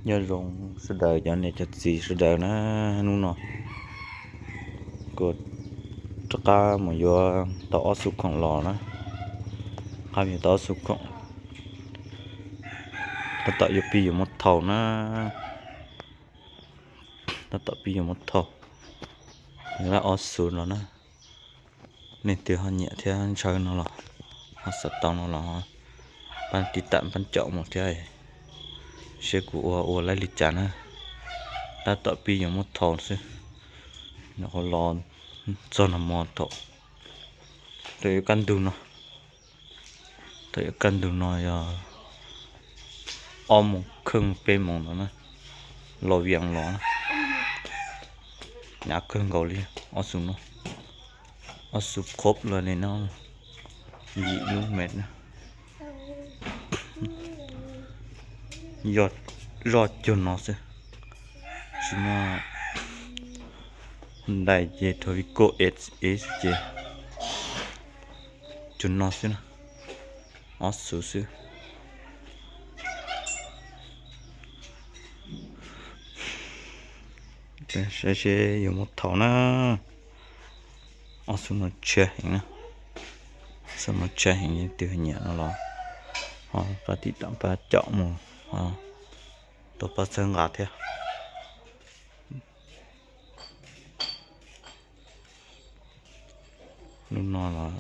Nyob zoo sawv daws cov niam cov txiv sawv daws na, hnub no kuv rov qab mus yuav tau ob xu khoom los na, qab yuav tau ob xu khoom, tab tom yuav pib yuav muab thau na, tab tom pib yuav muab thau, yuav ob xu los na. Leej twg ho nyiam thiab ntshaw no los ho xav tau no los pab tiv tam pab caum mus thiab, seb kuv ua ua laib li cas na. Tab tom pib yuav muab thau xwb, nyuam qhuav los txog no mo thaum, thaum yuav kaj ntug no, thaum yuav kaj ntug no yog ob moos kheej peb moos no na, los vias los na, hnyav kawg nkaus li ob xu no, ob xu khob los li no, yim lub mev na. Yog zoj cuag no xwb, tsis muaj dais ces rau ib koj es es ces cuag no xwb na, ob xu xwb. Saib seb yuav muab thau na, ob xu no tshiab heev na, ob xu no tshiab heev, leej twg nyiam no los ho pab tiv tam pab caum mus, tuaj pab txhawb nqa thiab. Lub no los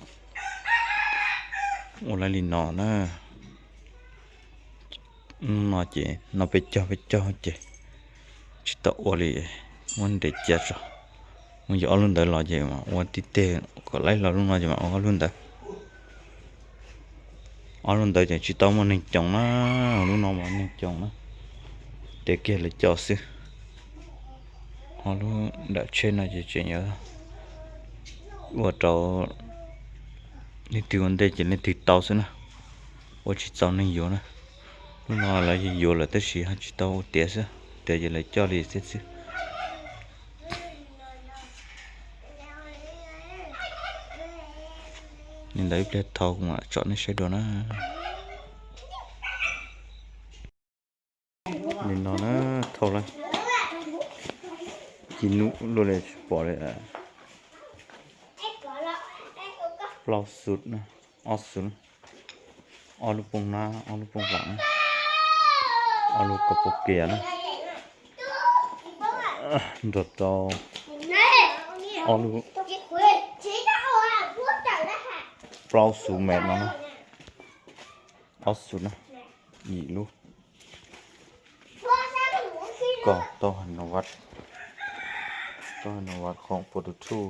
ua laib li no na. Lub no ces no peb caug peb caug ces tsis tau ua li, muab nres cia tso. Mus yuav ob lub ntawd los ces mam ua tib teg kom laib hlo lub no ces mam ua ob lub ntawd. Ob lub ntawd ces tsis tau muaj neeg coos na, lub no mas neeg coos na, ces kiag lawv coj xwb. Ho lub nram tsheb no ces tseem yuav ua rau leej twg ua ntej ces leej twg tau xwb na, ua tsis txaus neeg yuav na. Lub no lawv yuav lawm tab sis ho tsis tau ua tiav xwb, tiav ces lawv coj li xwb xwb. Li ntawd ib pliag thau kuv mam tsom nej saib dua na. Li no na, thau lawm, ci num luaj li tsis pom li. Plaub xu, ob xu, ob lub pooj nab, ob lub pooj vam, ob lub kaus pob kias na, nrog rau ob lub plaub xu mev no na, ob xu na, yim lub. Kom tau hais no vaj, tau hais no vaj khoom puas tus thuj.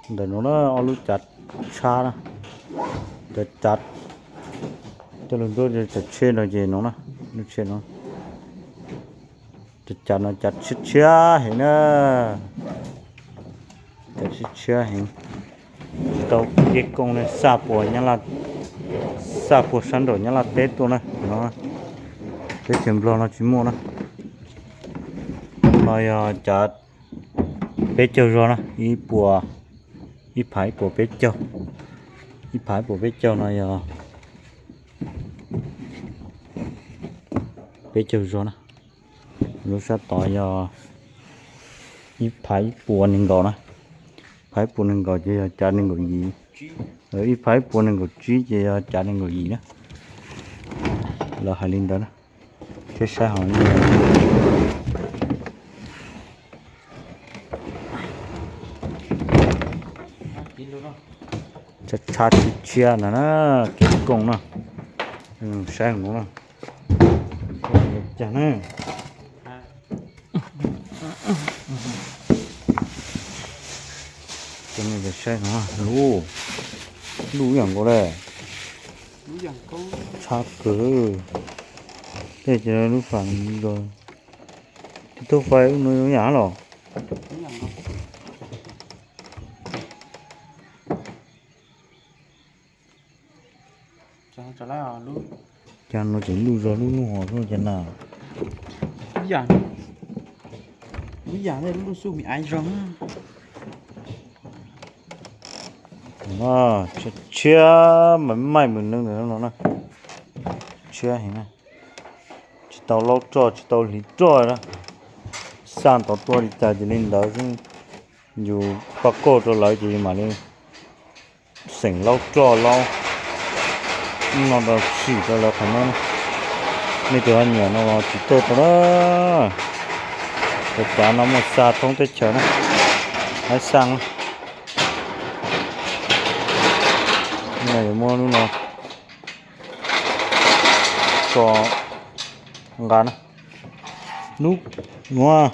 Ntawm no na ob lub cav tshab na, cav, cav coj lug nruab cav tsheb no ces no na, lub tsheb no, cav, cav no cav tshiab tshiab heev na, cav tshiab tshiab heev, tau kev koom ne, xaj puas, xaj puas sab nraum Nyab Laj teb tuaj na no, teb chaws Nplog no tsis muaj na. No yog cav peb caug zog na, ib puas, ib phav ib puas peb caug, ib phav ib puas peb caug no yog peb caug zog na. Lub sab tod yog ib phav ib puas nees nkaum na, phav ib puas nees nkaum ces yog cav nees nkaum yim, ib phav ib puas nees nkaum tsib ces yog cav nees nkaum yim na. Lawv hais li ntawd na. Thiab saib hauv tshav tshiab tshiab no na, kev koom no, saib hauv no na. Cas na, saib no, lub, lub yam nkaus le, tshab kawg. Tej ces lub fam, tus tub fais ub no zoo yam los. Cov no tseem luj zog lub nub hos xwb cas na. Lub yam, lub yam lub xub mi aiv zog. Tshiab mas maij mus neeg ntawm no na. Tshiab heev na. Tsis tau laub roj tsis tau hliv roj na. Xaj ntov tuaj li cas ces li ntawd xwb. Yus pab kauj rau lawv ces yus mam li xeem laub roj laub no rau sim rau lawv qhov no. Nej tus ho nyiam no los tsis tuaj tau na. Cov cav no muaj xa thoob teb chaws na. Haib xaj na. Yuav muab lub no tso nqa na. Lub nuav,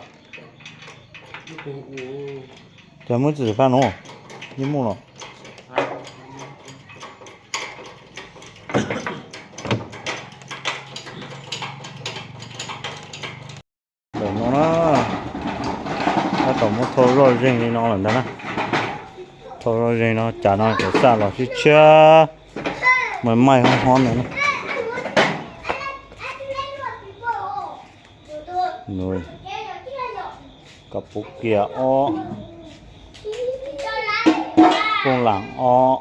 cov muab txiv faj no, yeej muaj los. Ntawm no na, tab tom muab thau zoj zeeg li no lawm ntag na. Thau zoj zeeg no, cas no cov xaj los tshiab tshiab, mas maij hob hob ntawd na. Kab puv kiag ob, pooj laam ob,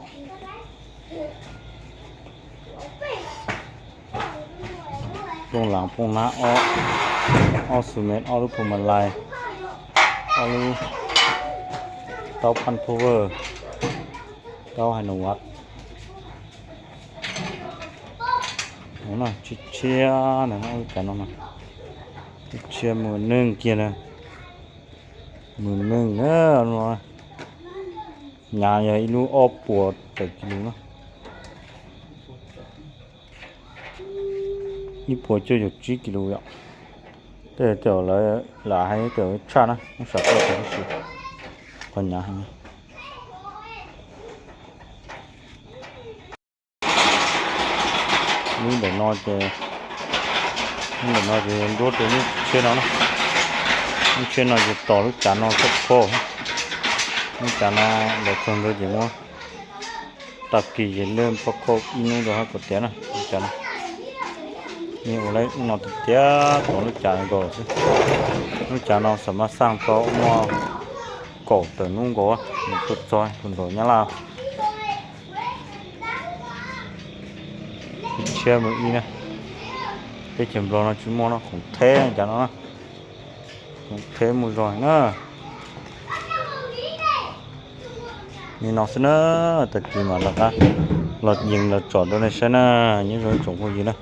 pooj laam pooj nab ob, ob xu mes, ob lub phu ma lais, ob lub taub phan phu vaj, taub hais nus vaj. Tshiab tshiab na, lub cav no, tshiab mus neeg kiag na, mus neeg na. Nyav yog ib lub ob puas tawm kis lus na, ib puas cuaj caum tsib kis lus yom. Tej cam lawv lam hais cam tshaj na, muab sam tuaj tau tab sis qhov nyav heev. Lub ntawm no ces, lub ntawm no ces nruab rau lub tshiab no na. Lub tshiab no ces tos lub cav no txhob kho. Lub cav no los txog ntua ces muab tag kis ces lej pab kho ib hnub rau hab kom tiav na. Lub cav no, nej ua lub no tiav tiav tos lub cav nkaus xwb. Lub cav no xam maj xaj tau muaj kaum tawm hnub nkaus mus tuaj txog tus nraum Nyab Laj. Tshiab mus ib na, teb chaws Nplog no tsis muaj no, khoom theb cav no na, khoom theb mus zog na. Li no xwb na, tag kis mam rov qab los yees los tsom rau nej saib na, nyob zoo ib tsoom phooj ywg na.